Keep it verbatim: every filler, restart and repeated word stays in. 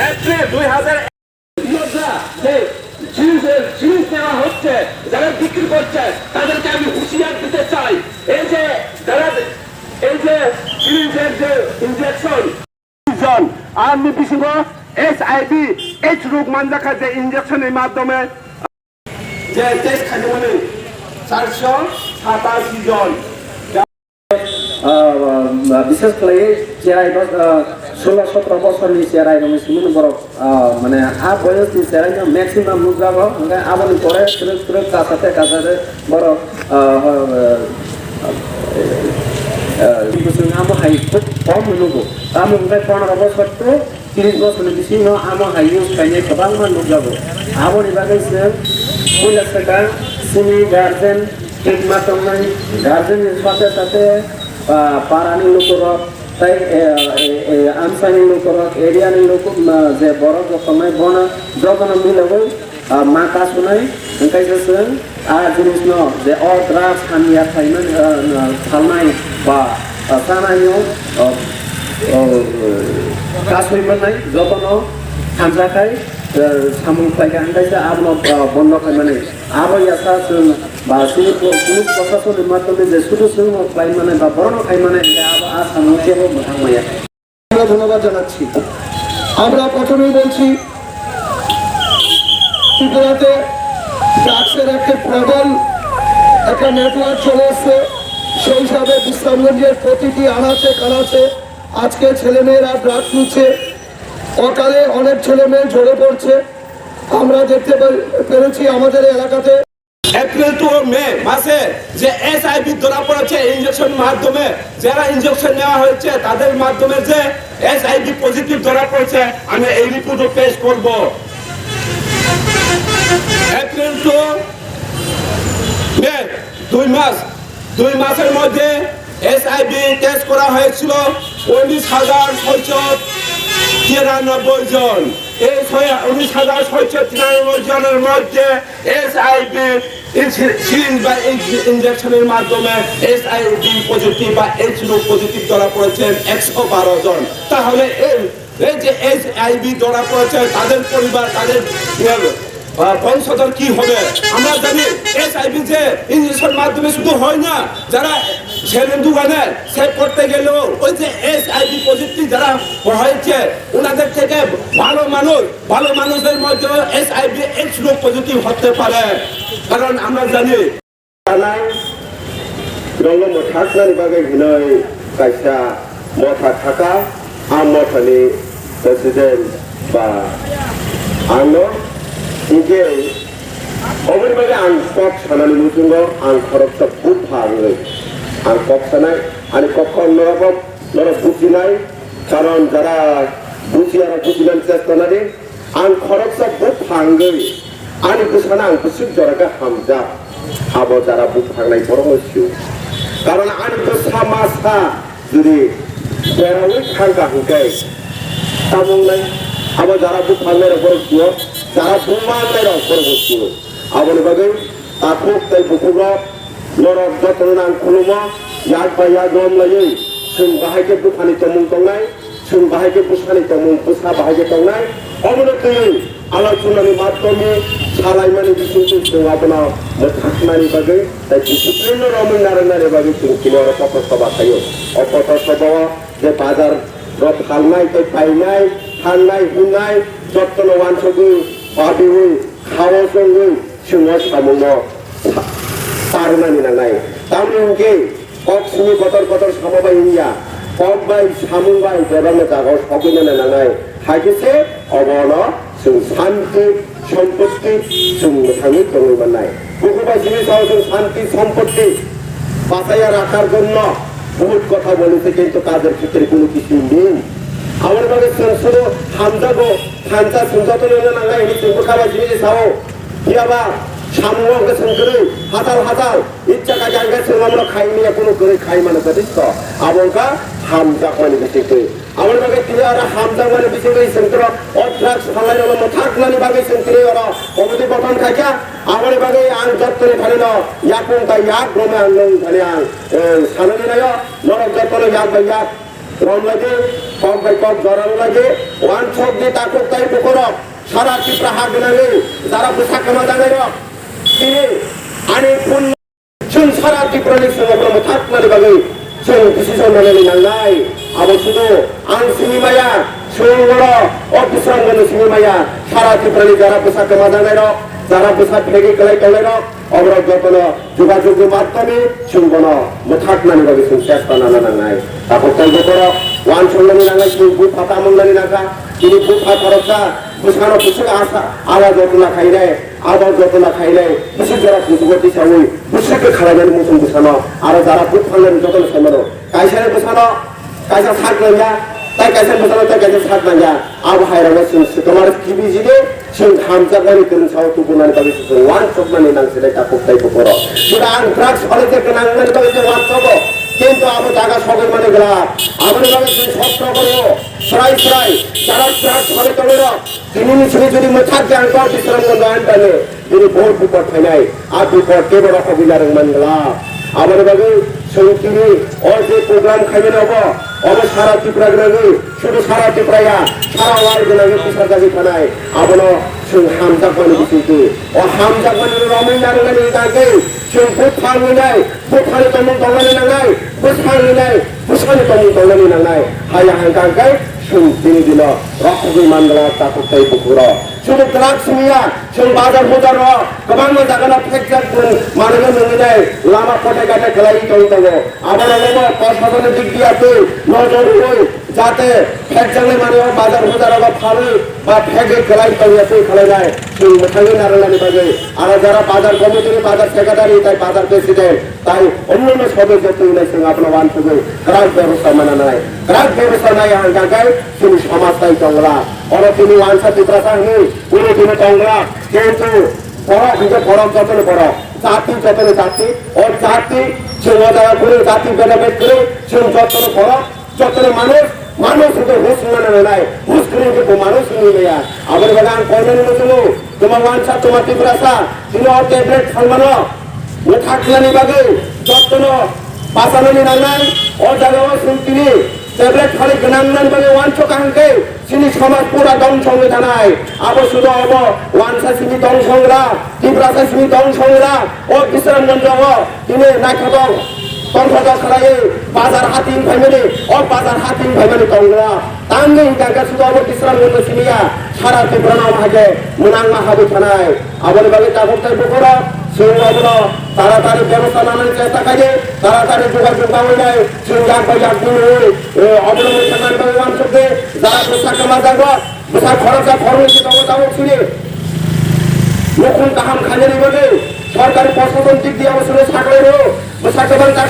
এপ্রিল দুই হাজার যে জিনিসের জিনিস নেওয়া হচ্ছে, যারা বিক্রি করছে, তাদেরকে আমি হুঁশিয়ার দিতে চাই। এই যে যারা, এই যে সিরিঞ্জের যে ইনজেকশন, জন, arni bisingo H I V, AIDS rok manjakha je injection ni madhyome je test khaimani charso satashi jon. Ah, bishes khlaiwi cherai bos-, ah, solo sotro bosorni cherai rokni simi borok, ah, mane a boyosni cheraino maximum nukjago, hwnkhe aboni pore kwrwk kwrwk kasate kasate borok, ah, ah, ah, bwswk amo hai khub kom nugo. Tamo hwnkhe pondro bosor to tris bosorni bisingo amo hai use khainai kwbangma nukjago. Aboni bagwi chwng puila swkang chini guardian thikma tongnai, guardian ni sate sate, ah, parani lukurok tei, eh, eh, eh, amchaini lukurok, area ni lukurok, ma, je borok rok tongnai bono jotono milawi, ah, ma kasunai, hwnkhe se chwng a jinisno je o drugs hamya khaimani, ah, phalnai ba, ah, chanaino, ah, ah, kasui mannai jotono hamjakhai, ah, samung khlaikha, hwnkhe se abono, ah, bondo khaimani. Abo yasa chwng ba chini pu-, police proshasonni madhyome je sudu chwngno khlai mane ba borokno khai mane, hwnkhe abo a samung teibo mwthang maya. আমরা ধন্যবাদ জানাচ্ছি। আমরা প্রথমেই বলছি, ত্রিপুরাতে ড্রাগসের একটা প্রবল একটা নেটওয়ার্ক চলে আসছে। সেই হিসাবে বিশ্রামগঞ্জের প্রতিটি আনাচে কানাচে আজকে ছেলেমেয়েরা ড্রাগস নিচ্ছে। অকালে অনেক ছেলেমেয়ে ঝরে পড়ছে। আমরা দেখতে পে-, পেরেছি আমাদের এলাকাতে। এপ্রিল টু মে মাসে যে এসআইভি ধরা পড়েছে ইনজেকশন মাধ্যমে, যারা ইনজেকশন নেওয়া হয়েছে তাদের মাধ্যমে যে এসআইভি পজিটিভ ধরা পড়েছে, আমি এই রিপোর্টও পেশ করব। এপ্রিল টু মে, দুই মাস, দুই মাসের মধ্যে এসআইভি টেস্ট করা হয়েছিল উনিশ হাজার ছয়শো তিরানব্বই জন। এই ছয়-, উনিশ হাজার ছয়শো তিরানব্বই জনের মধ্যে এসআইভি ইনসি-, সিরিঞ্জ বা ইনজে-, ইনজেকশনের মাধ্যমে এসআইভি পজিটিভ বা এইচ রোগ পজিটিভ ধরা পড়েছেন একশো বারো জন। তাহলে এই, এই যে এসআইভি ধরা পড়েছে, তাদের পরিবার, তাদের, আহ, বংশধর কি হবে? আমরা জানি এসআইভি যে ইনজেকশন মাধ্যমে শুধু হয় না, যারা সেভেন দোকানে সেভ করতে গেলেও ওই যে এসআইভি পজিটিভ যারা হয়েছে, ওনাদের থেকে ভালো মানুষ, ভালো মানুষদের মধ্যে এসআইভি এইচ রোগ পজিটিভ হতে পারে, কারণ আমরা জানি। Tanai rokno mwthaknani bagwi hinwi kaisa motha thaka, a mothani president ba ano hinkhe oboni bagwi ang kok sanani muchungo ang khoroksa bupha wngwi ang kok sanai, ani kokno norok norok bujinai, karon jara bujiya rok bujinani chesta nadi. Ang khoroksa bupha wngwi ani bwsano ang bwswk jora khe hamjak, abo jara bupha wngnai borokno sio. Karon ani bwsa masa jodi beraui thangkha hwnkhe tamo wngnai, abo jara bupha wngnai rok borok sio, jara buma wngnai rok borok sio. Aboni bagwi takhuk tei bukhukrok norok jotono ang khulumo, yak bai yak romlaiwi chwng bahai khe buphani tongmung tongnai. Chwng bahai khe bwsani tongmung, bwsa bahai khe tongnai. Omono twiwi alochonani madhyome salaimani bisingtwi chwng abono mwthaknani bagwi tei discipline-no romwi narwknani bagwi chwng tini oro pothor soba khaio. O pothor soba-o je bazar rok phalnai tei painai, thangnai, himnai, jottono wansugwi, babiwi, khao chongwi, chwngno samungno sa-, sa rwnani nangnai. Tamni hwnkhe kok simi kotor kotor sama bai wngya, kok bai samung bai bebakno jagao sogwi nana nangnai. Hai khe se obono chwng santi, sompotti chwng mwthangwi tongwi mannai. Buku bai simi sao chwng santi, sompotti bachaiya rakar jonno bahut kotha bolise kintu kajer khetre kono kichu nei. Aboni bagwi chwng sudu hamjago, thansa chwng jotono wngna nangnai hwnwi chwng bwkha bai simi sao. Phiya ba samung o hwnkhe chwng kwrwi hatal hatal icha kha khe hwnkhe chwng omono khai manya kunu kwrwi khai mano jotoi to. Abo wngkha hamjakmani bisingtwi. Aboni bagwi tini oro hamjakmani bisingtwi chwng toro o drugs phalnai rokno mwthaknani bagwi chwng tini oro committee gothon khaikha. Aboni bagwi ang jottoni phanino yakung tei yak romwi ang nwng thani ang, eh, sanani naio. Norok jottono yak bai yak Romladi, kok bai kok jorang lagi, wansok di takuk tai bukurok, sara Tripura ha gwnangwi, jara bwsa kwma janairok, tini ani phone chwng sara Tripura ni songokno mwthaknani bagwi chwng decision manani nangnai. Abo sudu ang simi maya, chwng oro o Bisramgano simi maya, sara Tripura ni jara bwsa kwma janairok, jara bwsa phegi kwlai tongnairok, oborok jotono jogajogni madhyome chwng bono mwthaknani bagwi chwng chesta nana nangnai. Tabuk tei jotono wansongnani nangnai, chwng bupha tamwngnani nangkha, tini bupha khoroksa bwsano bwswk asa ala jotona khainai, abo jotona khainai, bwswk jora kuchugo tisaui bwswk khe khalainani muchung bwsano, aro jara buphangnani jotono saimano. Kaisa ni bwsano kaisa sak nangya, tai kaisa ni bwsano tai kaisa sak nangya. Abo hai rokno chwng swkang ma kibi jide, chwng hamjakmani kwrwng sao tubunani bagwi chwng wansokmani nang sinai takhuk tai bukhoro. Suda ang drugs hole je gwnang nani bagwi je wansogo, kintu abo jaga sogwi mani glak. Aboni bagwi chwng sotro gorwo, srai srai, jara drugs hole tongwi rok, tini ni simi jodi mwthak jang kok Bisramganjo antane. Bini bohut bipod phainai, a bipod kebo rok kogwi narwk man glak. Aboni bagwi chwng tini o je program khaimani obo, obo sara Tripura gwnangwi, sudu sara Tripura ya, sara world gwnangwi tisarjagwi thanai. Abono chwng hamjakmani bisingtwi. O hamjakmani romwi narwknani bagwi chwng buphang hwnwi nai, buphangni tongmung tongnani nangnai, bwsang hwnwi nai, bwsangni tongmung tongnani nangnai. Haya hangka hangkai chwng tini dino rok kogwi man glak takhuk tei bukhuk rok. Sudu drugs wngya, chwng bazar buzar o kwbangma jaga no phekjak chwng manwi nungwi nai lama kothai kathai kwlaiwi tong tongo. Abono bo proshasoni dik diya twi nojor rwi jate phekjaknai manwi o bazar buzar o phalwi ba phegwi kwlai tongya twi khlainai chwng mwthangwi narwknani bagwi aro jara bazar committee ni bazar secretary tai bazar president tai onno no sodosyo twi nai chwng abono wansugwi kwrak bebosta mananai. Kwrak bebosta nai ang kha khe chini somaj tai tongla. Oro tini wansa Tiprasa hwnwi uro tini tongla. Kintu borok hwnkhe borok, jotono borok. Jati jotono jati. O jati, chwng o jaga kwrwi, jati beda bed kwrwi, chwng jotono borok, jotono manuj, manuj hwnkhe hus wngna nangnai. Hus kwrwi hwnkhe bo manuj wngwi maya. Aboni bagwi ang koinani muchungo, tuma wansa, tuma Tiprasa, tini o tablet phalmano mwthaknani bagwi jotono bachanani nangnai. O jaga o chwng tini tablet phali gwnang nani bagwi wansok kaham khe chini somaj pura dongso wngwi thanai. Abo sudo obo wansa simi dongso wngla, Tiprasa simi dongso wngla, o Bisramganjo o tini naithotok tongthotok khlaiwi bazar hating phaimani, o bazar hating phaimani tongla. Tangwi hwnkha khe sudo obo Bisramganjo simi ya, sara Tripura no hai khe mwnangma habwi thanai. Aboni bagwi takhuk tei bukhurok chwng abono taratari bebosta nanani chesta khaidi, taratari jogajog nawi nai chwng yak bai yak nungwi, eh, abono mwthangna bagwi wansukdi, jara bwsa kwmajago, bwsa khoroksa khoroknwi se tongo tabuk sini. Nukhung kaham khainani bagwi sorkari proshasoni dik diya o chwngno saklai rw, bwsa kwbang ta